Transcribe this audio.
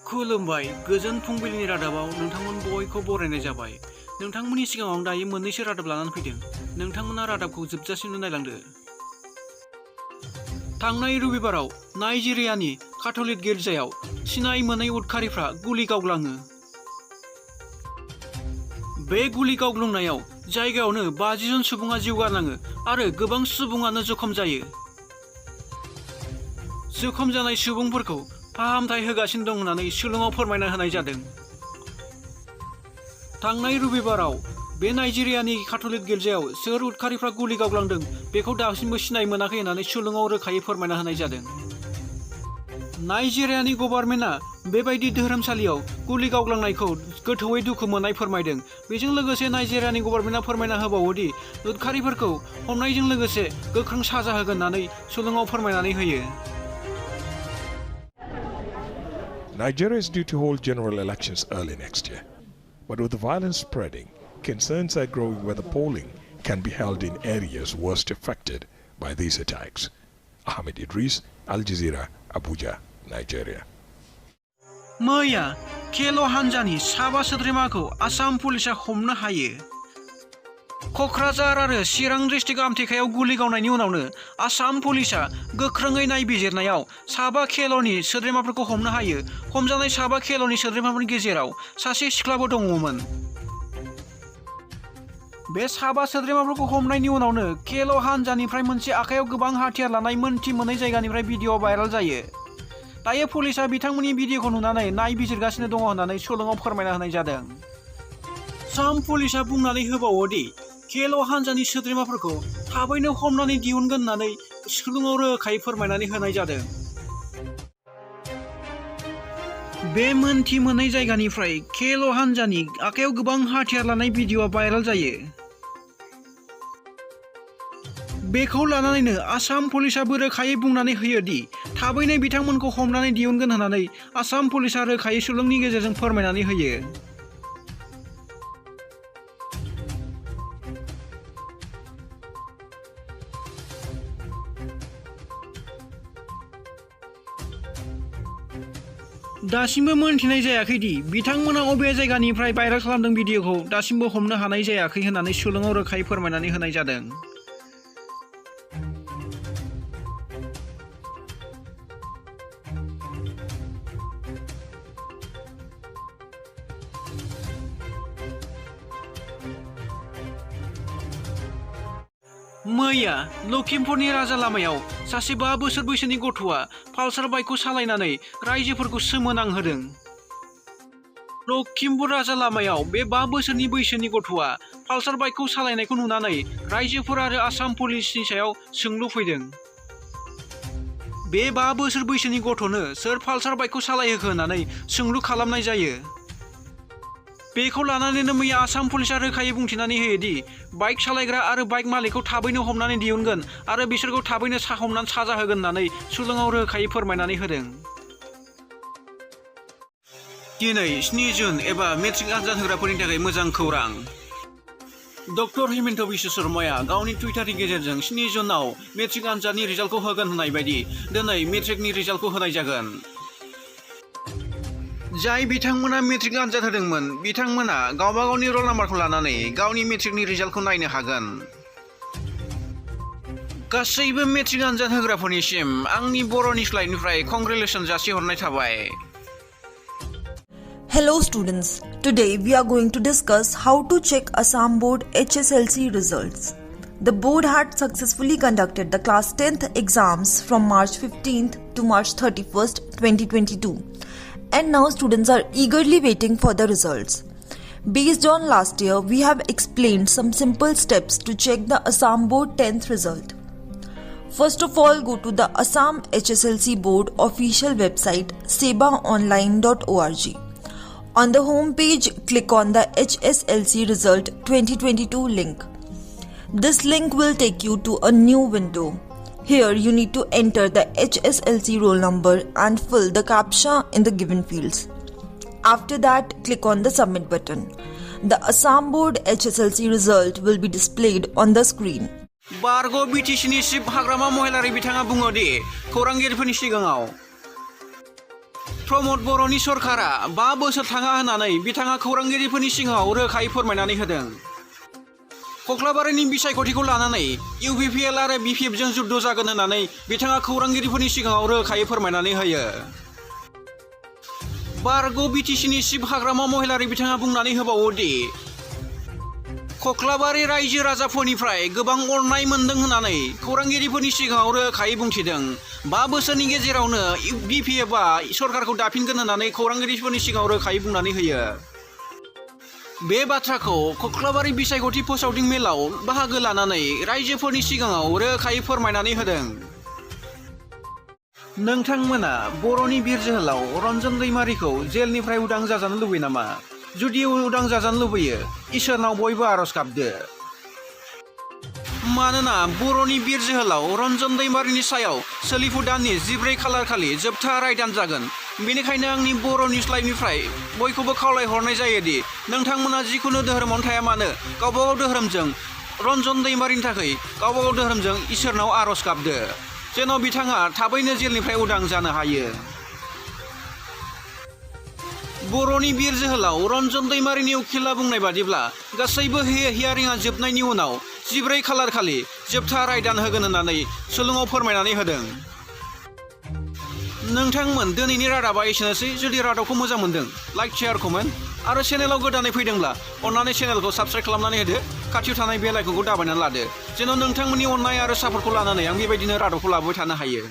खुलुमबाय गोजोन फुंबिलिनि रादाबाव नोंथांमोन बयखौ बरायनाय जाबाय। नोंथांमोननि सिगाङाव दायो मोननैसो रादाब लानानै फैदों। नोंथांमोना रादाबखौ जोबजासिमनो नायलांदो। थांनाय रबिबाराव नाइजेरियानि काथलिक गिर्जायाव सिनाय मोनै उदखारिफ्रा गुलि गावग्लाङो। बे गुलि गावग्लुंनायाव जायगायावनो 50 जन सुबुङा जिउ गारनाङो आरो गोबां सुबुङानो जखम जायो। जखम जानाय सुबुंफोरखौ फाहामथाय होगासिनो दं होननानै सुलुङाव फोरमायना होनाय जादों। थांनाय रबिबाराव बे नाइजेरियानि काथलिक गिर्जायाव सोर उदखारिफ्रा गुलि गावग्लांदों बेखौ दासिमबो सिनाय मोनाखै होननानै सुलुङाव रोखायै फोरमायना होनाय जादों। नाइजेरियानि गभर्नमेन्टआ बेबायदि धोरोमसालियाव गुलि गावग्लांनायखौ गोथौयै दुखु मोननाय फोरमायदों। बेजों लोगोसे नाइजेरियानि गभर्नमेन्टआ फोरमायना होबावोदि उदखारिफोरखौ हमनायजों लोगोसे गोख्रों साजा होगोन होननानै सुलुङाव फोरमायनानै होयो। Nigeria is due to hold general elections early next year. But with the violence spreading, concerns are growing whether polling can be held in areas worst affected by these attacks. Ahmed Idris, Al Jazeera, Abuja, Nigeria. मैया KLO हानजानि साबा सोद्रोमाखौ आसाम पुलिसआ हमनो हायो। क'क्राझार आरो चिरां district आमथेखायाव गुलि गावनायनि उनावनो आसाम पुलिसआ गोख्रोङै नायबिजिरनायाव साबा KLOनि सोद्रोमाफोरखौ हमनो हायो। हमजानाय साबा KLOनि सोद्रोमाफोरनि गेजेराव सासे सिख्लाबो दङमोन। बे साबा सोद्रोमाफोरखौ हमनायनि उनावनो KLO हानजानिफ्राय मोनसे आखायाव गोबां हाथियार लानाय मोनथि मोनै जायगानिफ्राय भिडिअ भाइराल जायो। दायो पुलिसआ बिथांमोननि भिडिअखौ नुनानै नायबिजिरगासिनो दङ होननानै सुलुङाव फोरमायना होनाय जादों। आसाम पुलिसआ बुंनानै होबावोदि KLO हानजानि सोद्रोमाफोरखौ थाबैनो हमनानै दिहुनगोन होननानै सुलुङाव रोखायै फोरमायनानै होनाय जादों। बे मोनथि मोनै जायगानिफ्राय KLO हानजानि आखायाव गोबां हाथियार लानाय भिडिअ भाइराल जायो। बेखौ लानानैनो आसाम पुलिसआबो रोखायै बुंनानै होयो दि थाबैनो बिथांमोनखौ हमनानै दिहुनगोन होननानै आसाम पुलिसआ रोखायै सुलुंनि गेजेरजों फोरमायनानै होयो। दासिमबो मोनथिनाय जायाखै दि बिथांमोना अबे जायगानिफ्राय भाइराल खालामदों भिडिअखौ दासिमबो हमनो हानाय जायाखै होननानै सुलुङाव रोखायै फोरमायनानै होनाय जादों। मैया लखिमपुरनि राजा लामायाव सासे 5 बोसोर बैसोनि गथ'आ पालसार बाइकखौ सालायनानै रायजोफोरखौ सोमोनांहोदों। लखिमपुर राजा लामायाव बे 5 बोसोरनि बैसोनि गथ'आ पालसार बाइकखौ सालायनायखौ नुनानै रायजोफोर आरो आसाम पुलिसनि सायाव सोंलु फैदों। बे 5 बोसोर बैसोनि गथ'नो सोर पालसार बाइकखौ सालायहोखो होननानै सोंलु खालामनाय जायो। बेखौ लानानैनो मैया आसाम पुलिसआ रोखायै बुंथिनानै होयो दि बाइक सालायग्रा आरो बाइक मालिकखौ थाबैनो हमनानै दिहुनगोन आरो बिसोरखौ थाबैनो हमनानै साजा होगोन होननानै सुलुङाव रोखायै फोरमायनानै होदों। दिनै 7 जुन एबा मेट्रिक आनजाद होग्राफोरनि थाखाय मोजां खौरां। डक्टर हिमन्त बिश्व शर्माया गावनि टुइटारनि गेजेरजों 7 जुनाव मेट्रिक आनजादनि रिजाल्टखौ होगोन होननाय बायदि दिनै मेट्रिकनि रिजाल्टखौ होनाय जागोन। जाय बिथांमोना मेट्रिक आनजाद होदोंमोन बिथांमोना गावबा गावनि रल नाम्बारखौ लानानै गावनि मेट्रिकनि रिजाल्टखौ नायनो हागोन। गासैबो मेट्रिक आनजाद होग्राफोरनिसिम आंनि बर'नि स्लाइडनिफ्राय कंग्रेचुलेसन जासिहरनाय थाबाय। Hello students, today we are going to discuss how to check Assam Board HSLC results. The board had successfully conducted the class 10th exams from March 15th to March 31st, 2022. And now students are eagerly waiting for the results. Based on last year, we have explained some simple steps to check the Assam Board 10th result. First of all, go to the Assam HSLC Board official website sebaonline.org. On the home page, click on the HSLC Result 2022 link. This link will take you to a new window. Here you need to enter the HSLC roll number and fill the CAPTCHA in the given fields. After that, click on the submit button. The Assam Board HSLC result will be displayed on the screen. बारग' बिटिसिनि chief हाग्रामा महिलारि बिथाङा बुङो दि खौरांगिरिफोरनि सिगाङाव प्रमद बर'नि सरकारा 5 बोसोर थाङा होननानै बिथाङा खौरांगिरिफोरनि सिगाङाव रोखायै फोरमायनानै होदों। कख्लाबारिनि बिसायख'थिखौ लानानै इउपिपिएल आरो बिपिएफजों जुद्ध जागोन होननानै बिथाङा खौरांगिरिफोरनि सिगाङाव रोखायै फोरमायनानै होयो। बारग' बिटिसिनि चिफ हाग्रामा महिलारि बिथाङा बुंनानै होबावो दि कख्लाबारि रायजो राजाफोरनिफ्राय गोबां अननाय मोनदों होननानै खौरांगिरिफोरनि सिगाङाव रोखायै बुंथिदों। 5 बोसोरनि गेजेरावनो बिपिएफआ सरकारखौ दाफिनगोन होननानै खौरांगिरिफोरनि सिगाङाव रोखायै बुंनानै होयो। बे बाथ्राखौ कख्लाबारि बिसायख'थि फोसावदिं मेलाव बाहागो लानानै रायजोफोरनि सिगाङाव रोखायै फोरमायनानै होदों। नोंथांमोना बर'नि बिर जोहोलाव रन्जन दैमारिखौ जेलनिफ्राय उदां जाजानो लुबैयो नामा? जुदि उदां जाजानो लुबैयो, इसोरनाव बयबो आर'ज गाबदो। मानोना बर'नि बिर जोहोलाव रन्जन दैमारिनि सायाव सोलिफु दाननि 14 खालार खालि जोबथा रायदान जागोन। बेनिखायनो आंनि बर' निउस लाइभनिफ्राय बयखौबो खावलायहरनाय जायोदि नोंथांमोना जिखुनु धोरोमावनो थाया मानो गावबागाव धोरोमजों रन्जन दैमारिनि थाखाय गावबागाव धोरोमजों इसोरनाव आर'ज गाबदो, जेन' बिथाङा थाबैनो जेलनिफ्राय उदां जानो हायो। बर'नि बिर जोहोलाव रन्जन दैमारिनि उखिला बुंनाय बादिब्ला गासैबो हियारिंआ जोबनायनि उनाव 14 खालार खालि जोबथा रायदान होगोन होननानै सुलुङाव फोरमायनानै होदों। नोंथांमोन दिनैनि रादाबा एसेनोसै। जुदि रादाबखौ मोजां मोनदों, लाइक, शेयार, कमेन्ट आरो चेनेलाव गोदानै फैदोंब्ला अन्नानै चेनेलखौ साबस्क्राइब खालामनानै होदो। खाथियाव थानाय बेल आइकनखौ दाबायनानै लादो, जेन' नोंथांमोननि अननाय आरो सापर्टखौ लानानै आं बेबायदिनो रादाबखौ लाबोबाय थानो हायो।